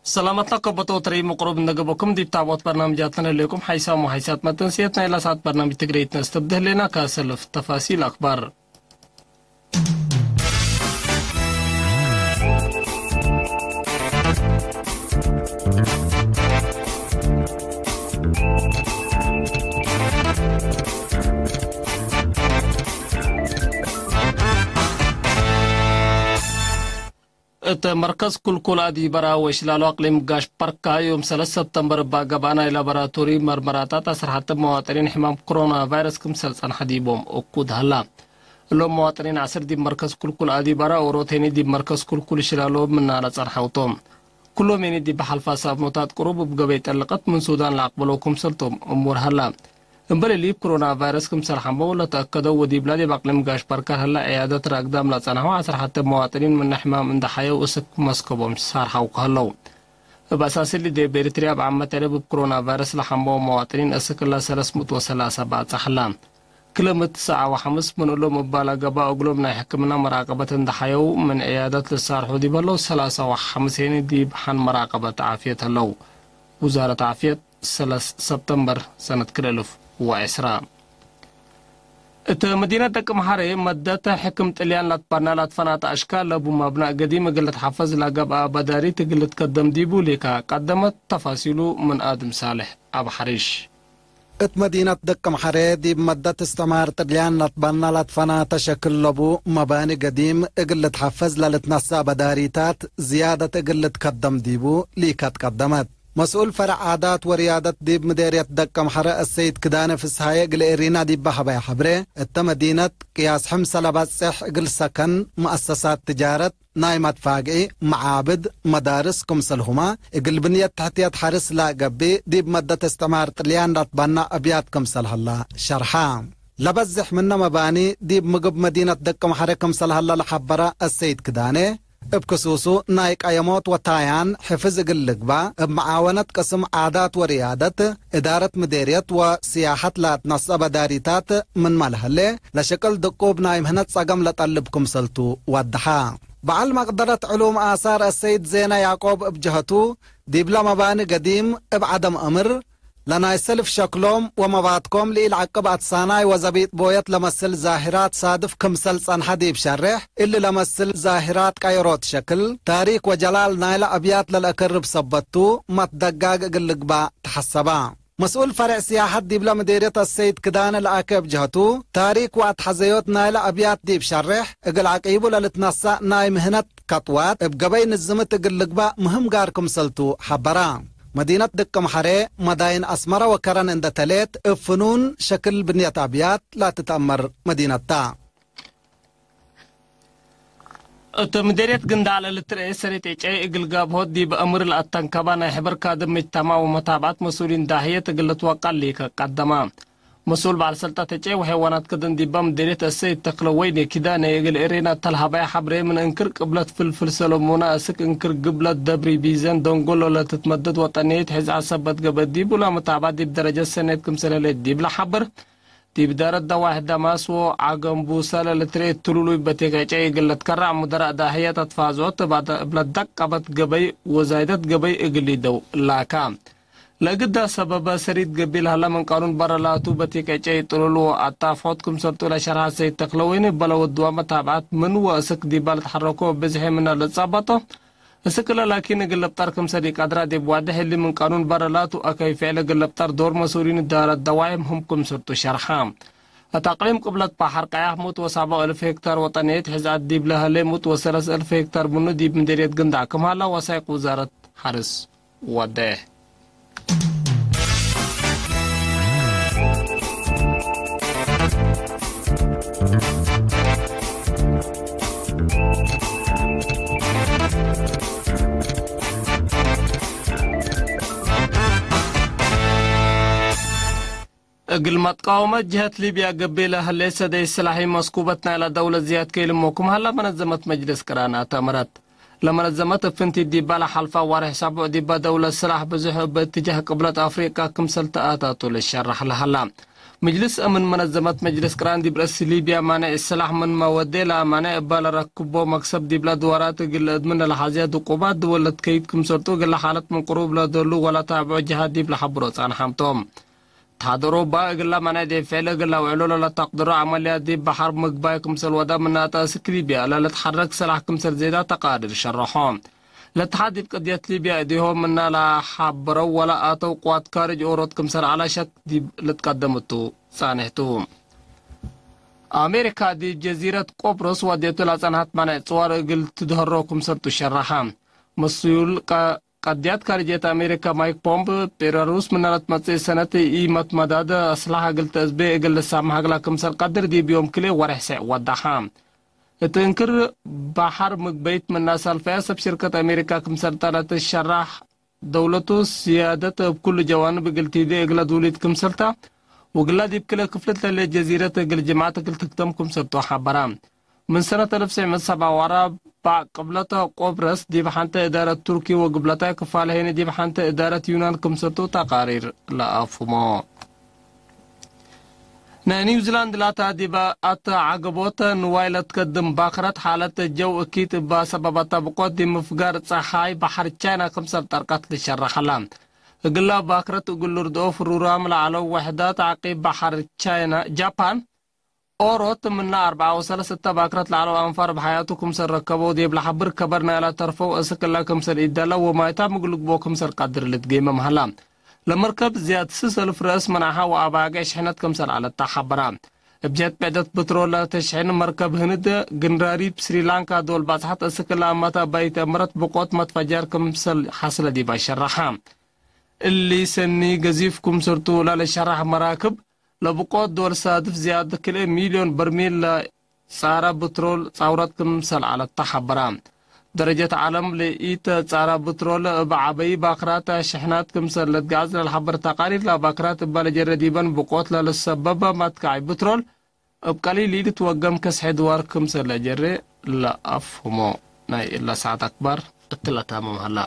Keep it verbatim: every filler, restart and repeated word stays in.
ሰላመት ለከበቶ ትረይ ምቅሩብ እንደ ገበኩም ዲብ ታቦት በርናምጃትን ህሌኩም ሓይሳም ወሓይሳት መተንስየት ናይ ለሳት በርናምጅ ትግረይት ነስተብድህ ሌና ከሰልፍ ተፋሲል አክባር። እት መርከዝ ኩልኩል አዲበራ ወሽላሎ አቅሊም ጋሽ በርካ ዮም ሰለስ ሰብተምበር እባ ገብአ ናይ ላቦራቶሪ መርመራታት አስር ሐተ መዋጥኒን ሕማም ኮሮና ቫይረስ ክምሰል ጸንሐ ዲቦም እኩድ ሀላ። እሎም መዋጥኒን ዐስር ዲብ መርከዝ ኩልኩል አዲበራ ኦሮቴኒ ዲብ መርከዝ ኩልኩል ሽላሎ ምናለ ጸንሐው ቶም። ኩሎም ሄኒ ዲብ ሐልፋ ሳብኖታት ቅሩብ እብ ገበይ ጠልቀት ምን ሱዳን ለአቅበለው ክምሰል ቶም እሙር ሀላ። እምበል እሊ እብ ኮሮና ቫይረስ ክምሰል ሐመው ለተአከደው ወዲብላ ዲብ አቅሊም ጋሽ በርካ ለህላ ዕያደት ራግዳም ለጸንሐው ዐስር ሐተ መዋጥኒን ምነ ሕማም እንደ ሐየው እስክ መስከቦም ሳርሐው ከህለው። እብ አሳስ እሊ ዲብ ኤሪትርያ እብ ዓመት ዕደብ እብ ኮሮና ቫይረስ ለሐመው መዋጥኒን እስክ እለ ሰለስ ምእት ወሰላሳ ባጽሕ ሀላ። ክለ ምእት ሰዓ ወሐምስ ምን እሎም እባ ለገብአ እግሎም ናይ ሕክምና መራቀበት እንደ ሐየው ምን ዕያደት ልሳርሑ ዲብ ህለው ሰላሳ ወሐምስ ሄኒ ዲብ ሐን መራቀበት ዓፍየት ህለው። ውዛረት ዓፍየት ሰለስ ሰብተምበር ሰነት ክልኤ እልፍ ወዐስራ። እት መዲነት ደቅ መሐሬ መደት ሕክም ጥልያን ላትባና ላትፈናተ አሽካል ለቡ መብናእ ገዲም እግል ልትሐፈዝ ለገብአ በዳሪት እግል ልትከደም ዲቡ ሊካ ቀደመት። ተፋሲሉ ምን አድም ሳልሕ አብ ሐሪሽ። እት መዲነት ደቅ መሐሬ ዲብ መደት እስትዕማር ጥልያን ላትባና ላትፈናተ ሸክል ለቡ መባኒ ገዲም እግል ልትሐፈዝ ለልትነሰእ በዳሪታት ዝያደት እግል ልትከደም ዲቡ ሊካ ትቀደመት። መስኡል ፈረዕ ዓዳት ወርያደት ዲብ ምዴርየት ደቀምሐረ አሰይድ ክዳነ ፍስሃየ እግል ኤሪና ዲበ ሀበየ ሐብሬ፣ እተ መዲነት ቅያስ ሕምሰ ለበጽሕ እግል ሰከን፣ መአሰሳት ትጃረት፣ ናይ መትፋግዒ፣ መዓብድ፣ መዳርስ ክምሰልሁመ እግል ብንየት ተሕትየት ሐርስ ለገብእ ዲብ መደት እስትዕማር ጥልያን ለአትባና አብያት ክምሰል ሀላ ሸርሐ። ለበዝሕ ምነ መባኒ ዲብ ምግብ መዲነት ደቀምሐረ ክምሰል ሀለ ለሐበረ አሰይድ ክዳነ፣ እብ ክሱሱ ናይ ቀየሞት ወታያን ሕፍዝ እግል ልግባእ፣ እብ መዓወነት ቅስም ዓዳት ወርያደት፣ እዳረት ምዴርየት ወስያሐት ለአትነሰአ በዳሪታት ምንመ ለህሌ፣ ለሸቅል ድቁብ ናይ ምህነት ጸገም ለጠልብ ክምሰልቱ ወደሐ። በዐል መቅደረት ዕሉም አሳር አሰይድ ዜና ያዕቆብ እብ ጀሀቱ፣ ዲብለ መባኒ ገዲም እብ ዐደም እምር፣ ለናይ ሰልፍ ሸክሎም ወመባትኮም ለኢለዐቅብ አትሳናይ ወዘቢጥ ቦየት ለመስል ዛሂራት ሳድፍ ክምሰል ጸንሐ ዲብ ሸሬሕ፣ እሊ ለመስል ዛሂራት ቀየሮት ሸክል፣ ታሪክ ወጀላል ናይለ አብያት ለልአከርብ ሰበት ቱ፣ መትደጋግ እግል ልግባእ ተሐሰባ። መስኡል ፈሬዕ ስያሐት ዲብለ ምዴርየት አሰይድ ክዳነ ለአከ እብ ጀሀቱ፣ ታሪክ ወአትሐዘዮት ናይለ አብያት ዲብ ሸሬሕ፣ እግል ዐቂቡ ለልትነሰእ ናይ ምህነት ከጥዋት እብ ገበይ ንዝምት እግል ልግባእ ምህም ጋር ክምሰልቱ ሐበራ። መዲነት ድቅምሐሬ፣ መዳይን አስመረ ወከረን እንደ ተሌት፣ እብ ፍኑን ሸክል ብንየት አብያት ላትትአመር መዲነት ታ። እት ምዴርየት ግንዳዕ ለልትርኤ ሰሪጥ ዕጨይ እግል ጋብሆት ዲብ አምር ለአተንከባ ናይ ሕበር ካድም ምጅተማዕ ወመታብዐት መስኡሊን ዳህየት እግል ልትወቀል ሊከ ቀደማ። መስኡል በዐል ሰልጠት ዕጨይ ወሐይዋናት ክድን ዲበ ምዴርየት አሰይድ ተክለወይኒ ኪዳነ እግል ኤሬና ተልሀበየ ሐብሬ፣ ምን እንክር ቅብለት ፍልፍል ሰለሙነ እስክ እንክር ግብለት ደብሪ ቢዘን ደንጎሎ ለትትመደድ ወጠንየት ሕዝዐት ሰበት ገብአት ዲቡ ለመታብዐት ዲብ ደረጀት ሰኔት ክምሰል ህሌት ዲብ ለሐብር፣ ዲብ ዳረት ደዋሕ ደማስዎ ዐገምቡሰ ለልትርኤ ትሉሉይ በቴክ ዕጨይ እግል ልትከረዕ ሙደራእ ዳህየት አትፋዝዖት እብ ለትደቀበት ገበይ ወዛይደት ገበይ እግል ሊደው ላካ። ለእግዳ ሰበበ ሰሪት ገቢል ሀለ ምን ቃኑን በረ ላቱ በቲክ ዕጨይ ጥሉል ወአጣፍሖት ክምሰልቱ ለሸርሐ ሰይድ ተክለወይኒ እበ ለወድዋ መታብዐት ምን ወእስክ ዲባ ልትሐረኮ ብዝሒ ምነ ልትጸበጦ። እስክ እለ ላኪን እግል ልብጠር ክምሰል ኢቀድራ ዲብ ዋድሕ እሊ ምን ቃኑን በረ ላቱ አከይ ፍዕል እግል ልብጠር ዶር መስኡሊን እዳረት ደዋይም ህም ክምሰልቱ ሸርሐ። እት አቅሊም ቅብለት በሐር ቀያሕ ሙት ወሳብዕ እልፍ ሄክታር ወጠንየት ሕዝዐት ዲብ ለሀሌ ሙት ወሰለስ እልፍ ሄክታር ምኑ ዲብ ምዴርየት ግንዳዕ ክም ሀላ ወሳይቅ ውዛረት ሐርስ። ወዴሕ። እግል መትቃወመት ጀህት ሊብያ ገብእ ለህሌት ሰደይ ስላሒ መስኩበት ናይላ ደውለት ዝያድ ከይልሞኩም ሀላ መነዘመት መጅልስ ቅራናት አመረት። ለመነዘመት እብ ፍንቲት ዲባ ለሐልፋ ዋርሕ ሳብዕ ዲባ ደውለት ስላሕ ብዙሕ እብ እትጃህ ቅብለት አፍሪቃ ክምሰል ተአታቱ ልሸራሕ ለሀላ። ምጅልስ አምን መነዘመት መጅልስ ቅራን ዲብ ረእሲ ሊብያ ማንዕ ስላሕ ምንመ ወዴ ለአማንዕ እበ ለረክቦ መክሰብ ዲብለ ድዋራት እግል ለአድምን ለለሐዝያ ድቁባት ድወል ለትከይድ ክምሰልቱ እግለ ሓለት ምን ቅሩብ ለደሉ ወለታብዖ ጀሃት ዲብ ለሐብሮ ጻንሓም ቶም። ተሐደሮባ እግለ ማንዕ ዴፍዕለ እግል ለአውዕሎ ለለተቅድሮ ዐመልያት ዲብ በሐር ምግባይ ክምሰል ወዳ ምናተ እስክ ሊብያ ለልትሐረክ ስላሕ ክምሰል ዜዳ ተቃድር ሸረሖ። ለተሓት ዲብ ቅድየት ሊብያ እዴሆም ምና ለሐበረው ወለአተው ቅዋት ካርጅ ኦሮት ክምሰል ዐለ ሸክ ዲብ ልትቀደም እቱ ጻንሕ ቱ። አሜሪካ ዲብ ጀዚረት ቆብሮስ ወዴቱ ለጸንሐት ማንዕ ጽዋር እግል ትድሀሮ ክምሰልቱ ሸረሐ። መስዩል ቀ-፣ ቀድያት ካርጅየት አሜሪካ ማይክ ፖምፕ፣ ቤላሩስ ምነ ለትመጽእ ሰነት ኢመትመዳድ አስላሐ እግል ተአዝቤ እግል ልሳምሕ እግላ ክምሰል ቀድር ዲብ ዮም ክልኤ ወሬሕ ሰዕ ወደሐ። እት እንክር በሐር ምግበይት ምና ሳልፈያ ሰብ ሽርከት አሜሪካ ክምሰልታ ለትሸራሕ፣ ደውለቱ ስያደት እብ ኩሉ ጀዋንብ እግል ቲዴ እግለ ዱሊት ክምሰልታ፣ ወግላ ዲብ ክልኤ ክፍልት ለህሌት ጀዚረት እግል ጅምዐት እግል ትክተም ክምሰልቱ ሐበራ። ምን ሰነት አልፍ ወትሰዕ ምእት ወሰብዓ ወአርበዕ ቅብለተ ቆብረስ ዲብ ሐንተ እዳረት ቱርኪ ወግብለታይ ክፋል ሄኒ ዲብ ሐንተ እዳረት ዩናን ክምሰልቱ ተቃሪር ለአፍህሞ። ናይ ኒውዚላንድ ላታ ዲበ አተ ዐገቦተ ንዋይ ለትከድም ባክረት ሓለት ጀው እኪት እባ ሰበበተ ብቆት ዲብ ምፍጋር ጸሓይ በሐር ቻይና ክምሰል ጠርቀት ልሸረሕ ዐለ። እግላ ባክረት እግል ልርድኦ ፍሩራም ለዐለው ወሕዳት ዐቂብ በሐር ቻይና፣ ጃፓን፣ ኦሮት ምነ አርበዓ ወሰለስ እተ ባክረት ለዐለው አንፋር እብ ሐያቱ ክምሰል ረከበው ዲብ ለሐብር ከበር ናይላ ተርፈው እስክ እለ ክምሰል ኢደለ ወማይታም እግል ልግቦ ክምሰል ቀድር ልትጌመም ሀላ። ለመርከብ ዝያድ ስስ እልፍ ረአስ ምናሐ ወአባጌዕ ሽሕነት ክምሰል ዐለት ተሐበራ። እብ ጀት ብዕደት ብትሮል ለተሽሕን መርከብ ህንድ ግንራሪብ ስሪላንካ ዶል ባጽሐት እስክ ለአመተ እባይት እምረት ብቆት መትፈጃር ክምሰል ሐስለ ዲባ ሸረሐ። እሊ ሰኒ ገዚፍ ክምሰልቱ ለልሸራሕ መራክብ ለብቆት ዶል ሳድፍ ዝያድ ክልኤ ሚልዮን በርሚል ለጻረ ብትሮል ጻውረት ክምሰል ዐለት ተሐበራ። ደረጀት ዐለም ለኢተ ጻረ ብትሮል እብ ዐበዪ ባክራት ሽሕናት ክምሰል ለትገዐዝ ለልሐብር ተቃሪር ለባክራት እበ ለጀረ ዲበን ብቆት ለልሰበበ መትከዓይ ብትሮል እብ ቀሊል ኢልትወገም ከስሐ ድዋር ክምሰል ለጀረ ለአፍህሞ። ናይ እለ ሰዓት አክባር እትለ ታምም ሀላ።